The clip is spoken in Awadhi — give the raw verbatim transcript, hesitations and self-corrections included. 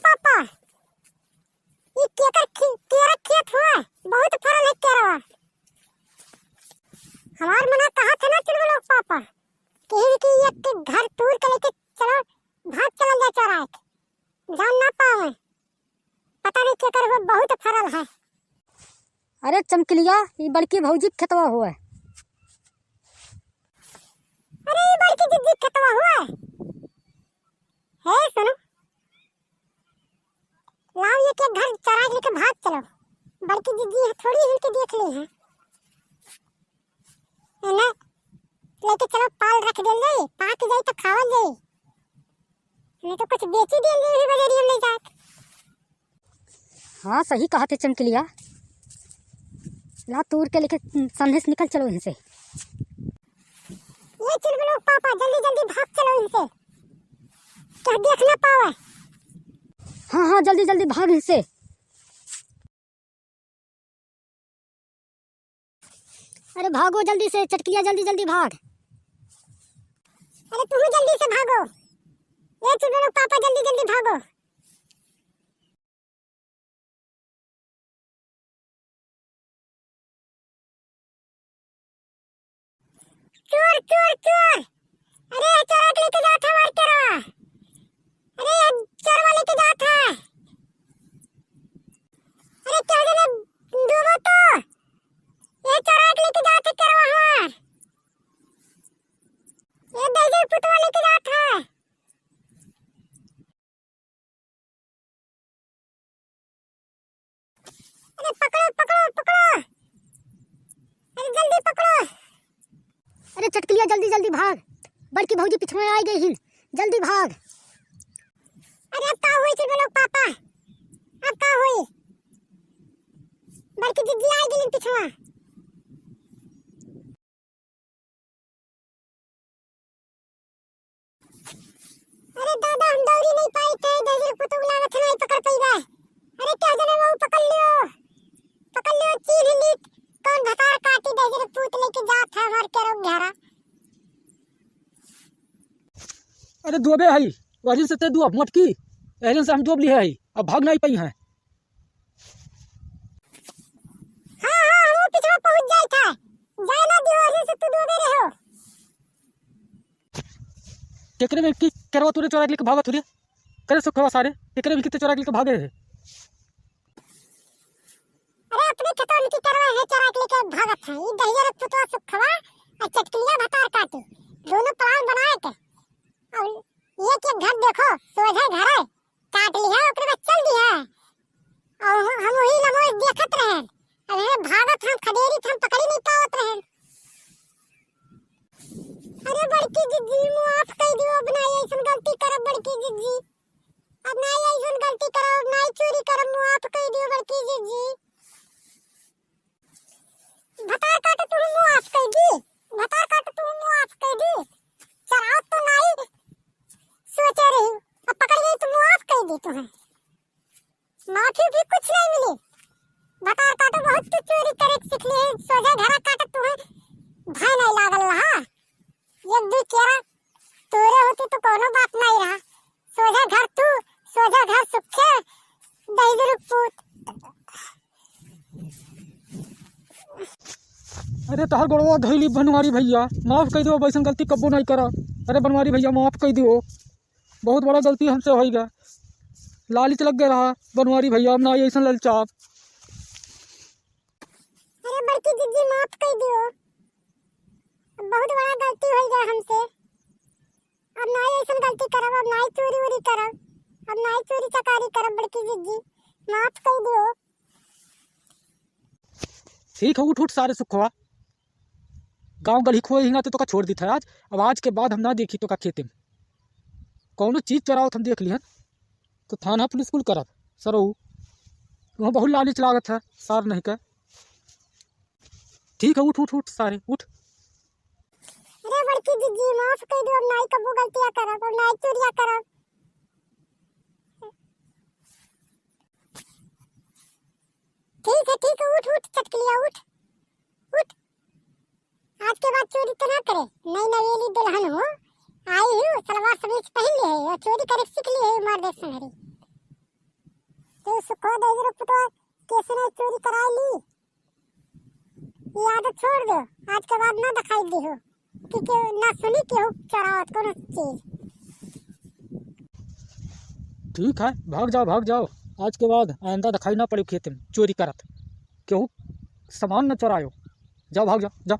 पापा, ई केकर खे-, केरा खेत हुआ? बहुत फरल है केरवा। हमार मना कहा था ना चुलबुल के पापा, कहीं कि एक घर तूर के लेके चलो, भाग चलल जाए चोराए के। जान ना पावे, पता नहीं केकर हुआ, बहुत फरल है। अरे चमकिलिया, ई बड़की भौजी के खेतवा हुआ। अरे ई बड़की जिज्जी के खेतवा हुआ। हे सुनो, लाओ ये के घर चोराए के लेके भाग चलो। बड़की जिज्जी है, थोड़ी इनके देख ली है। है ना? लेके चलो, पाल रख देल जाई, पाक जाई तो खावल जाई। नहीं तो कुछ बेची देल जाई भी बजरिया में ले जाके। हाँ, सही कहा थे चमकिलिया। ला तूर के लेके संदेश निकल चलो इनसे। ये चुलबुल के पापा, जल्दी जल्दी भाग चलो इनसे, क्या देख ना पावे। हाँ, हाँ, जल्दी जल्दी भाग इनसे। अरे भागो जल्दी से, चटकिलिया जल्दी जल्दी भाग। अरे तू जल्दी से भागो, ये चुलबुल के पापा जल्दी जल्दी भागो। चोर, चोर, चोर! अरे, चोरा के लेके जात है हमार केरवा। अरे, चोरवा लेके जात है। अरे, क्या जने डूबो तो। ये चोरा के लेके जात है केरवा हमार। ये दहिजर पुतवा लेके जात है। अरे पकड़ो, पकड़ो, पकड़ो। अरे जल्दी पकड़ो। अरे चटकिलिया, जल्दी, जल्दी भाग। बड़की भौजी पिछवा आइ गई हिन। जल्दी भाग। अरे अब का होई चुलबुल के पापा? अब का होई? बड़की जिज्जी आइ गई पिछवा। अरे दादा, हम दौड़ी नहीं पाई थे, दहिजर पुतवा लागत है, नहीं पकड़ पाई बा। अरे क्या जने वो पकड़ लियो, पकड़ लियो, चीन लीत, कौन भतार काटी दहिजर पूत लेके जात है हमार केरो घेरा। अरे दुबे हई, वही से ते दुआ मोटकी, एहन से हम दुब लिए हई, अब भाग नहीं पाई हैं। हाँ, हाँ, हम पिछवा पहुँच जाई था। जाए ना दियो, अरे से तू दुबे रहो। केकरे में की केरवा तूरे चोरा के लेके भागत हो रे? करे सुखवा सारे, केकरे में की ते चोरा के लेके भागे है? अरे अपने खेतवा में की केरवा है चोरा के लेके भागत है। ई दहिजर पुतवा सुखवा और चटकिलिया भतार काटी। दोनों plan बनाए के। और एक एक घर देखो, सोझे घर है। काट लिहा, ओकरे बाद चल दिहा। और हम, हम वही नमोज देखत रहेन। अब हे भागत हम, खदेरी हम पकड़ी नहीं पावत रहेन। अरे बड़की जिज्जी, माफ कर दियो, अब ना ऐसन गलती करब बड़की जिज्जी। अब ना ऐसन गलती करब, अब ना चोरी करब, माफ कर दियो बड़की जिज्जी। भतार काटे तू मुआफ कइ दी, भतार काटे तू मुआफ कइ दी। चरावत तो नाई सोचे रही, अब पकड़ गई तो मुआफ कइ दी तुहे। माफी भी कुछ नहीं मिली। भतार काटे बहुत तू चोरी करे सीख ली है, सोझा घरा काटे तुहे भय नहीं लागल रहा। एक दुई केरा तोरे होती तो कोनो बात नहीं रहा। सोझा घर तू, सोझा घर सुखे, दहिजरू पूत। अरे तोहार गोड़वा धइली बनवारी भइया, माफ कइ दियो, अब अइसन गलती कब्बो नहीं करा। अरे बनवारी भइया माफ कइ दियो, बहुत बड़ा गलती हमसे होइ गया। लालच लग गया रहा बनवारी भइया, अब ना अइसन ललचाब। अरे बड़की जिज्जी माफ कइ दियो, बहुत बड़ा गलती होइ गया हमसे। अब नाई अइसन गलती करब, अब नाई चोरी उरी करब, अब नाई चोरी चकारी करब बड़की जिज्जी, माफ कइ दियो। ठीक है, उठ उठ सारे सुखवा, गाँव गली खोए ही ना तो तोका छोड़ दी था आज। अब आज के बाद हम ना देखी तोका खेते में, कौनो चीज चोरावत हम देख लिहन तो थाना पुलिस कुल करब सरऊ। तुहाँ बहुत लालच लागत है सार नहीं का। ठीक है, उठ उठ उठ सारे उठ। अरे बड़की जिज्जी माफ कइ दो, अब नाई कबो गलतियाँ करब, अब नाई चोरियाँ करब। ठीक है, ठीक है, उठ उठ चटकिलिया उठ, उठ। आज के बाद चोरी तो ना करे, नई नवेली दुल्हन हो आई हूँ, सलवार समीज पहन ली है और चोरी करे सीख ली है, मार दे संगरी। तो सुखवा देवी रे पुतवा, कैसे नहीं चोरी कराई ली? ये आदत छोड़ दो, आज के बाद ना दिखाई दी हो कि केहू ना सुनी केहू चोरावत कोनो चीज। ठीक है, भाग जाओ, भाग जाओ। आज के बाद आइंदा दिखाई ना पड़े खेत में चोरी करत। केहू सामान न चोरायो। जाओ, भाग जाओ, जाओ।